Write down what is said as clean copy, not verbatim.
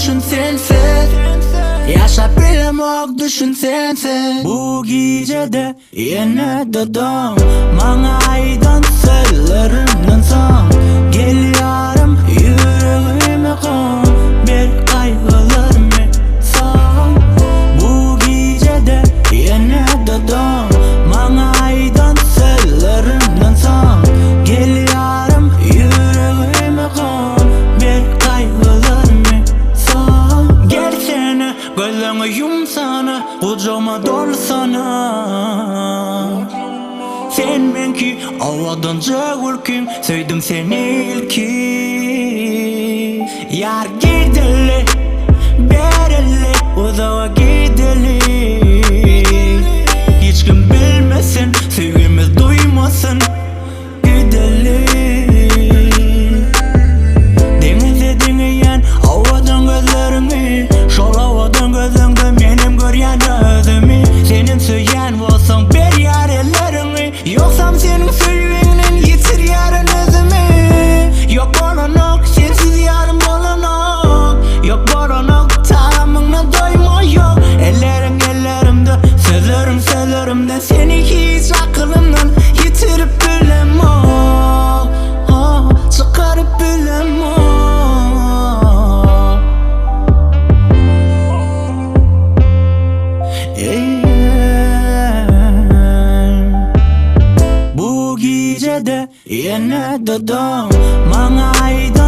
düşün sensiz Ýaşap bilemok düşün sensiz Bu gijede ýene-de doň Maňa aýdan sözleriňden soň Gel ýarym ýüregime gon Ber gaýgylarymy soň Bu gijede ýene-de doň Maňa aýdan sözleriňden soň Gel ýarym ýüregime gon Ber gaýgylarymy soň Gelsene gözleňi ýumsana Gujagyma dolsana Sen meňki owadanja gülkiň Söýdüm seni ilki Ýar gideli bereli Uzaga gideli Hiç kim bilmesin Söýgimiz duýmasyn Gideli Deňize deňeýän owadan gözleriňi Şol owadan gözleňde menem görýän özümi Senem söýýän bolsaň ber ýar elleriňi Ýogsam seniň söýgiňden ýitirýärin özümi Ýok bolanok sensiz ýarym bolanok Ýok bolanok tagamyňdan doýma ýok Elleriň ellerimde sözleriň sözlerimde Seni hiç akylymdan ýitirip bilemok Çykaryp bilemok Bu gijede ýene-de doň Maňa aýdan.